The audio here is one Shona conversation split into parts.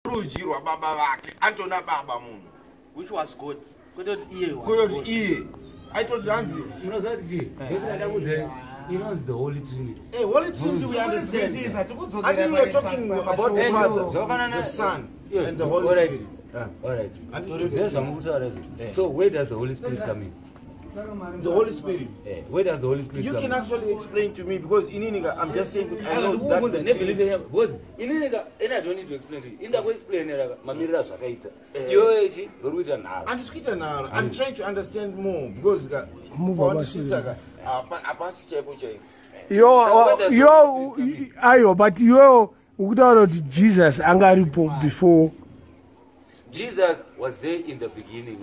Rudyi rwababa vake antona baba munhu. Which was God. Kwete kuti iye was Kwete God. kuti iye aitoti hanzi Munoziva kuti chii? Ndosaka inonzi the Holy Trinity. Hey, Holy Trinity we understand. I think we are talking about the Father, the Son, and the Holy Spirit. Alright. And- Ndezvamukutaura izvi. So where does the Holy Spirit come in? The Holy Spirit. Where does the Holy Spirit You come can in? actually explain to me because ininika, I'm just saying I know that Ndikubvunza the nebelief Trinity- yenyu, because ininika ini I don't need to explain to you. Ini ndakuexplainera mamiriro azvakaita. Iwewe chi uri kuita nharo. Handisi kuita nharo. I'm trying to understand more because ka Move pawandichitsa ka, hapasi chaipo chaipo. Yo, aiwa, but iwewo ukutaura kuti Jesus anga aripo before. Jesus was there in the beginning.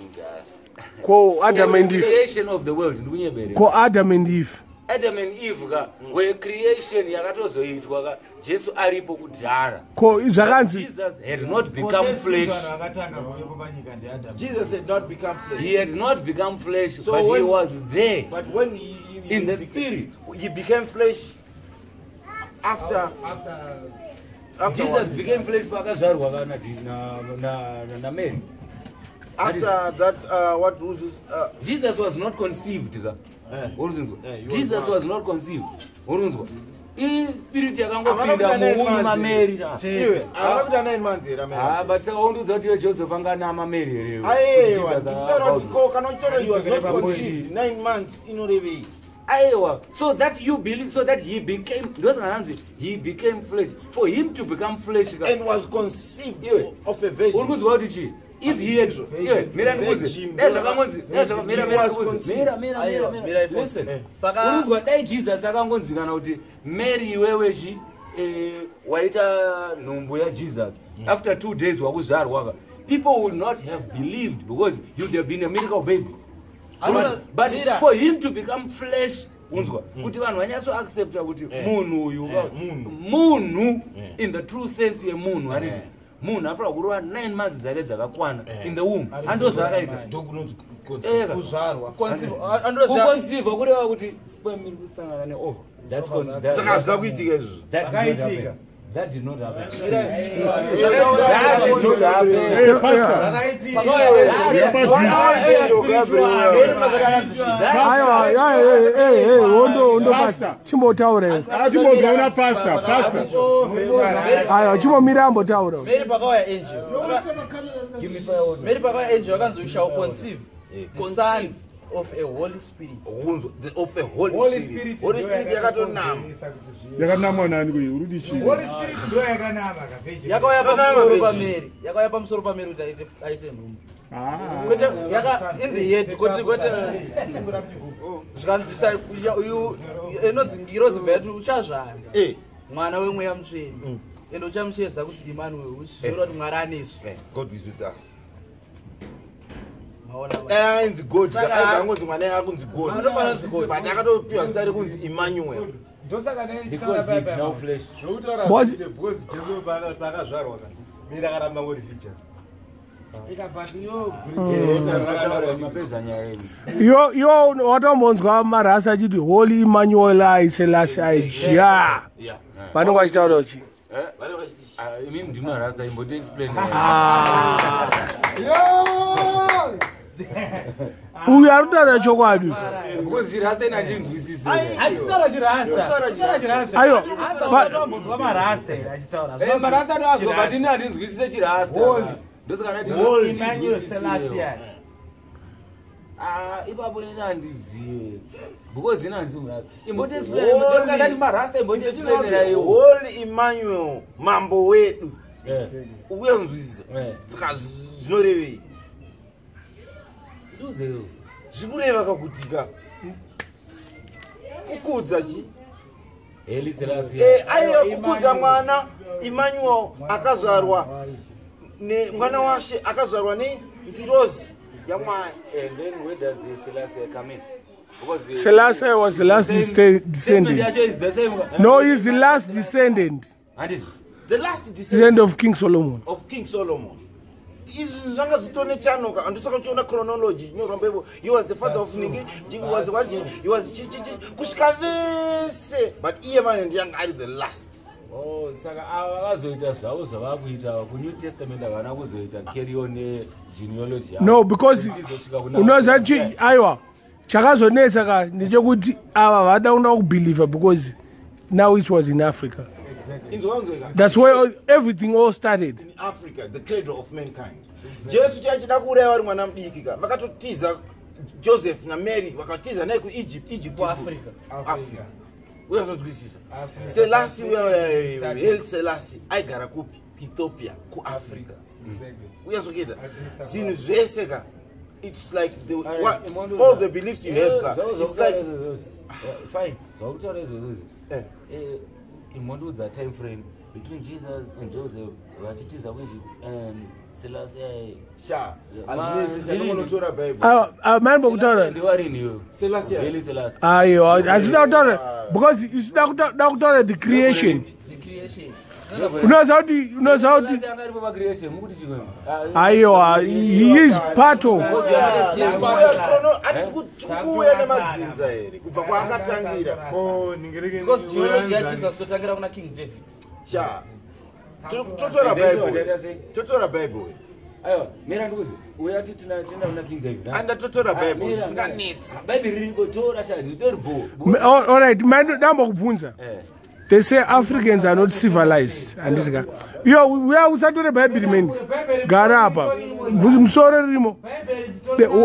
Ko Adam and The Eve? creation of the world, ndikunyebere. Ko Adam and Eve? Adam and Eve ka were creation yakatozoitwa ka Jesu aripo kudhara. Ko zvakanzi Jesus had not become flesh. Akatanga kuvepo panyika ndiAdam. Jesus had not become flesh. He had not become flesh, So but he was there But when he in the spirit. He became flesh after Jesus what? became flesh paakazvarwa ka na Mary. After that, what was this, Jesus was not conceived ka. Urunzwa. He was Jesus not. was not conceived. Urunzwa. Ispirit Havana yakangopinda kuita nine muwomb months maMary. Iwe, havana kuita 9 months here, Mary? Ah, but saka undiudza kuti iwe Joseph anga ana Mary here iwe? Aiwa, Jesus ndikutaura kuti ko kana uchitaura he was not Handiti conceived 9 months inorevei? Aiwa, so that you believe, so that he became, ndozvakanzi he became flesh. For him to become flesh ka. And was conceived Iwe. of a virgin. Uri kunzwa kuti chii? If he had, iwe, mira ndikuudze. Virgin. Dai zvakangonzi, dai zvaka- mira, He mira was ndikuudze. conceived. Mira, mira, mira, Aiwa, mira. mira iphone. Listen. Paka- Uri kunzwa dai Jesus akangonzi kana kuti Mary iwewe chi waita nhumbu yaJesus. After 2 days wakuzvarwa ka. People would not have believed because you'd have been a miracle baby. Anoda- But Mira. for him to become flesh, unzwa kuti vanhu vanyatsoaccepta kuti munhu uyu Munhu. munhu in the true sense yemunhu, handiti munhu afanira kurova 9 months dzake dzakakwana in the womb, ando zvaakaita. Ndokunonzi conceive. Eka. Kuzvarwa. Conceive- anoziva- Kuconceive kureva kuti sperm iri kusangana neova. That's Saka hazvina kuitika izvozvo. That did not Zvakaitika. happen. That did not happen. Mira, That did not happen. Hey, Pastor. Mary pakakanzi chii? Aiwa, aiwa, hondo hondo, Pastor. chimbotaura iwe. Achimbozoona pastor, pastor. Aiwa, chimbomira ambotaura. Mary pakauya angel. Mary pakauya angel akanzi, "You shall conceive the son of a Holy Spirit." Unzwa, of a Holy Holy Spirit. Spirit Holy ndiyo Spirit yakatonama. yakakonzeresa kuti zvive. Yakanamwa nani kuyi? Uri kuti chii? Holy Spirit ndiyo yakanama ka virgin. Yakauya Yakanama pamusoro virgin. paMary. Yakauya pamusoro paMary kuti aite nhumbu. Ah. Kwete yaka in the head, kwete zvikanzi uyu inonzi ngirozi bva yati uchazvara mwana wemweya mutsvene ende uchamuchedza kuti Emmanuel, uchizviora kuti Mwari anesu. God is with us. Maona Dai ainzi God, Saka- angonzi mwana akunzi God. Anofanira kunzi God. But akatopiwa zita rekunzi Emmanuel. Ndosaka Because he is now flesh. zvokutaura kuti because Jesu paakazvarwa ka Mary akaramba ngori virgin. Mapedza nyaya yenyu. Yo, watombonzwa marasi achiti Holy Emmanuel I Selassie I Jah? Yeah. Vanenge vachitaura kuti Vanenge vachiti Ah, imimi ndimi marasta, imboti explain. Uyu ari kutaura chokwadi. Because chirasta ina chinzwisisi. Achitaura chirasta. Achitaura chirasta. Aiwa, Anza marasta here achitaura. Eh, marasta ndoazwa, but ini handinzwisise chirasta. Holy. Ndosaka ndati Emmanuel Selassie. Ah, ipapo ini handizive. Because ini handisi murasta. Imboti explain. Ndosaka ndati marasta imboti explainera iwo. Holy Emmanuel, mambo wedu. Ukuya kunzwisisa. Saka zvinorevei? Ndiudzewo. Zvikureva kakutika kukudza chi Haile Selassie. Aiwa, kukudza mwana Emmanuel akazvarwa mwana washe akazvarwa nengirozi yaMwari. And then where does the Selassie come in? Because Selassie was the last statement descendant. yacho is the same. No, he's the last descendant. Handiti? The last descendant Descendant of King Solomon. Of King Solomon. Izvi zvanga zvitone chanoka, handisaka uchiona chronology chinyorwa mbevo. He was the father of ningi, he was what, he was chi chi chi kusvika vese, but iye manje ndiyanga ari the last. Oh, saka ava vazoita zvavo zvavakuita ava kuNew Testament havana kuzoita carry on negenealogy yavo. No, because Tichizosvika kuna- unoziva aiwa, chakazonetsa ka ndechekuti ava vada kuda kubelieva because now it was in Africa. Inzwanzweka. That's where everything all started. In Africa, the cradle of mankind. Jesu chachida kuuraya vari mwana mudiki ka, vakatotiza Joseph naMary, vakatiza naye kuEgypt, Egypt. KuAfrica. Africa, uyazonzwisisa? Selasi, Haile Selasi aigara kupi? KuEthiopia, kuAfrica. Uyazoketa zvinhu zvese ka, it's like the, Alright, what, Imondo- all the beliefs you have ka, Zvavo it's like zvakutaura izvozvo. Fine, zvakutaura izvozvo. Eh. Imondoudza time frame between Jesus and Joseph vachitiza kuEgypt and Selassie. Sha, Yeah. hazvinetsi, chandingonotora Bible. Mani bokutaura. Ndiwarini iwewe? Selassie. Haile Selassie. Aiwa, hazvida kutaura because isida kuda kutaura the creation. The creation. Unoziva kuti Selassie anga aripo pacreation, mukuti chimwe. Aiwa, he is part of. Kuuya nemadzinza here kubva kwaakatangira? Because genealogy yaJesus totangira kuna King David. Sha, totora Bible, totora Bible. Aiwa, mira ndikudze. Uya tienda kuna King David. Andatotora Ah, Bible, mira, zvisinganetsi. Bhaibheri riripo, tora sha, ritori bho. All right, mani ndambokubvunza. They say Africans are not civilized, handiti ka? Iyo uya usatore Bhaibheri meni, gara apa musoro ririmo.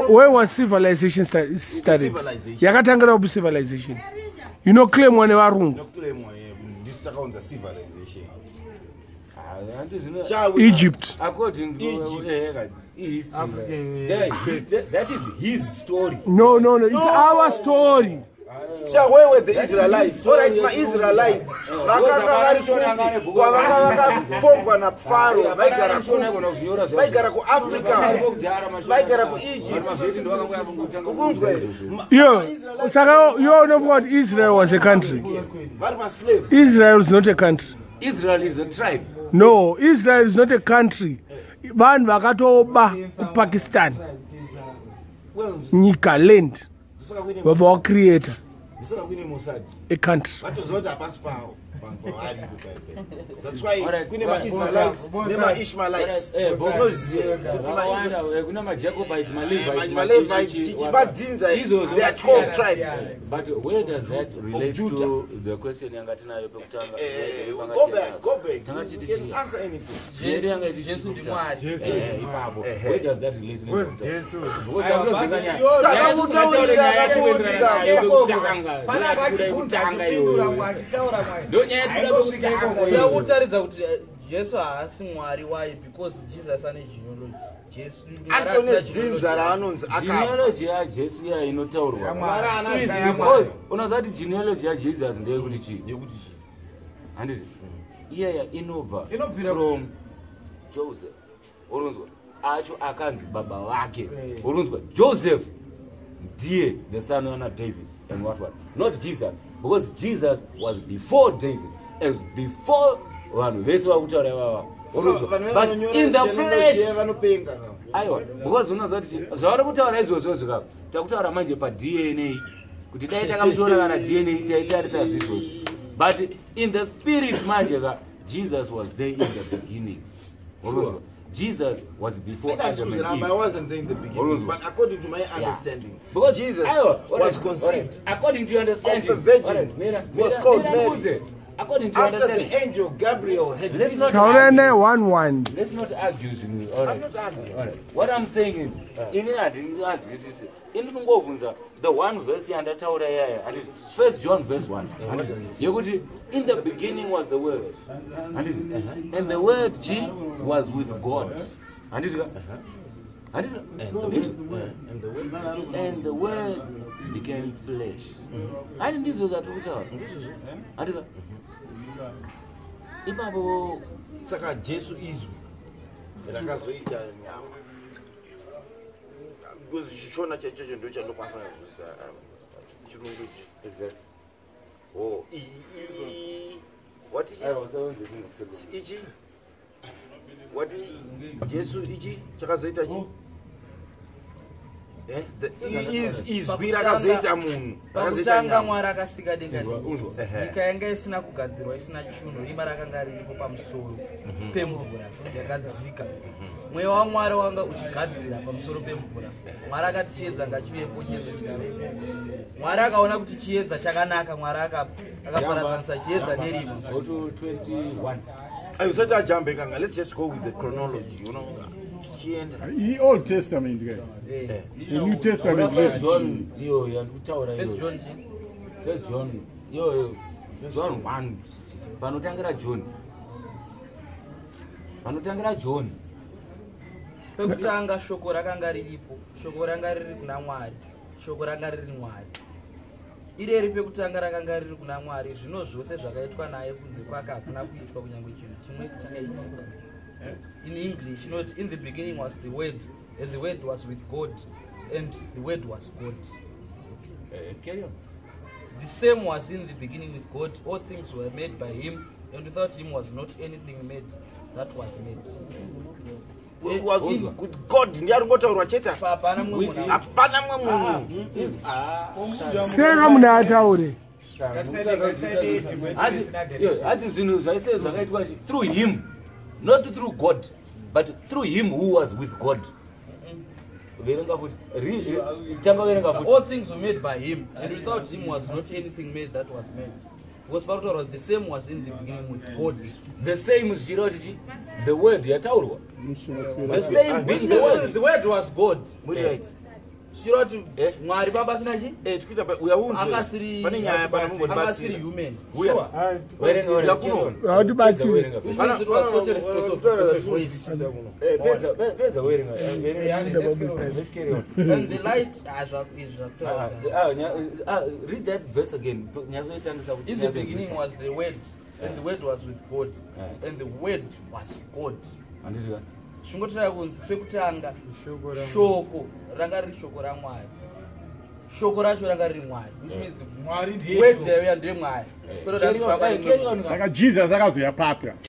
Where was civilization started? Civilization. Yakatangira kupi civilization inoclaimwa nevarungu? Nokulemwa, ndisu takaunza civilization. Ah, handi zvino- Sha, Egypt. According to Egypt. history. African- That is his story. No, it's our story. Sha, where were the Israelites? Alright, maIsraelites vakanga vari kupi kwavanga vakapongwa naFaro? Vaigara kupi? Vaigara kuAfrica, vaigara kuEgypt. Ukunzwa here? Iyo saka iwe unofunga kuti Israel was a country? Vari maslaves. Israel is not a country. Israel is a tribe. No, Israel is not a country. Vanhu vakatoba kuPakistan nyika, land, Ndosaka kuine vabva wacreata ndosaka kuine Mossad. a country. Vatoziva kuti hapasi pavo vanhu pavariko paipai. That's why Alright, kune right. maIsraelites nemaIshmaelites. Unoziva kuti Vakawanda, kuna maJacobites, maLevites, maLevites, chichi, madzinza, Izvozvo there are 12 tribes. But where does that relate Judah. to the question yanga tinayo pekutanga? Go back, go back. Tanga You chiti can chii? answer anything. Yedu yanga ichi Jesu chiti ndiMwari. Ipapo. Where does that relate to Because Jesu. Because takutobvunza nyaya. Takutaurira, Nyaya takutaurira. yekutanga. Pana Nyaya akachibvunza yekutanga achipindura iyoyo. achitaura mwayi. Ndo nyaya Haingosvika yekutanga. ikoko. Toda kutaridza kuti Jesu haasi Mwari. Why? Because Jesus ane genealogy. Jesu Mwari Atone asina dzinza genealogy. raanonzi akabva. Genealogy yaJesu iya inotaurwa. Mwari ana Is dzinza. because unoziva kuti genealogy yaJesus ndeyekuti chii? Yekuti chii? Handiti iyaya inobva Inobvira- from Joseph, urunzwa acho akanzi baba vake, urunzwa Joseph ndiye the son ana David and what what, not Jesus, because Jesus was before David as before vanhu vese vakutaura ivava, urunzwa. Vanhu But vanonyora in the genealogy flesh, vanopenga. Aiwa, because unoziva kuti zvavari kutaura izvozvo zvika takutaura manje paDNA kuti dai takamutora kana DNA taitarisa zizvozvo, but in the spirit manje ka, Jesus was there in the beginning. Urunzwa? Jesus was before Adam and Ramba, I Eve. wasn't there in the beginning, Urunzwa? but according to my understanding, Because Jesus aiwa, was alright, conceived alright, according to your understanding, of a virgin alright, mira, who was mira, called mira Mary. ndikudze. According to your after the understanding, angel Gabriel had Let's not Taura argue. naye one one. Let's not argue zvinhu. All right. I'm not arguing. All right. What I'm saying is, ini handinzwisisi. Ini ndingovhunza the one verse yandataura iyaya, handiti First John verse 1, handiti yekuti in the beginning was the Word, handiti, and the Word g was with God, handiti ka, handiti ka? And the Word became flesh. Handi ndizvo zvatiri kutaura, handiti ka? Ipapo Saka Jesu izwi rakazoita nyama, because chiShona chaichocho ndo chandokwanisa kuzwisisa, chirungu ichi. Exactly. Oh, wati Aiwa, usaunze zvinhu kusegona. ichi, wati Jesu ichi chakazoita chi? Izwi rakazoita munhu. Pakutanga Mwari akasika denga. Unzwa. Nyika yanga isina kugadzirwa, isina chinhu, rima rakanga riripo pamusoro pemvura yakadzika. Mweya waMwari wanga uchigadzira pamusoro pemvura. Mwari akati chiedza ngachivepo, chiedza chikavepo. Mwari akaona kuti chiedza chakanaka. Mwari akaparadzanisa chiedza nerima. Go to 21. Ayo, usati ajambe kanga, let's just go with the chronology, you know, tichienda. I-Old Testament ke. The New Testament. First John iyo yandikutaura. First iyo John chi? First John iyoyo, John 1, panotangira John, panotangira John. Pekutanga shoko rakanga riripo, shoko ranga riri kuna Mwari, shoko ranga riri Mwari. Ireri pekutanga rakanga riri kuna Mwari. Zvino zvose zvakaitwa naye, kunze kwake hakuna kuitwa kunyange chinhu chimwe chakaitika. In English inoti, "In the beginning was the Word, and the Word was with God, and the Word was God." Carry on. The same was in the beginning with God. All things were made by him, and without him was not anything made that was made. Was with God ndiye ari ngotaurwa chete. Hapana mumwe munhu. Hapana mumwe munhu. Seka munhu ataure. Hanzi zvinhu zvaise zvakaitwa through him, not through God, but through him who was with God. Verenga futi. Tanga verenga futi. All things were made by him, and without him was not anything made that was made. Because parutaurwa, the same was in the beginning with God. The same zvichireva kuti chi? The Word yataurwa, the same being the Word. The Word was God. Muri right. Zvichireva kuti Eh. Mwari baba asina chi? Tikuita uyaunzwe. Angasiri Pane nyaya pana angasiri mungondibatsira. human. Uya. Verenga, verenga. Yakuno. Hautibatsiri. Verenga. Which means it was sorted because of the voice. Pedza verenga. Verenga. Let's carry on. And the light, ah, izvi zvakutaurwa. Read that verse again. Nyatsoitangisa kuti In the beginning was the Word, and the Word was with God, and the Word was God. Handiti ka? Zvingotaura kunzi pekutanga shoko ranga riri shoko raMwari, shoko racho ranga riri Mwari, which means Mwari ndiye word shoko. yaiuya ndemwari. Carry on, carry on. Saka Jesus akazoya papya.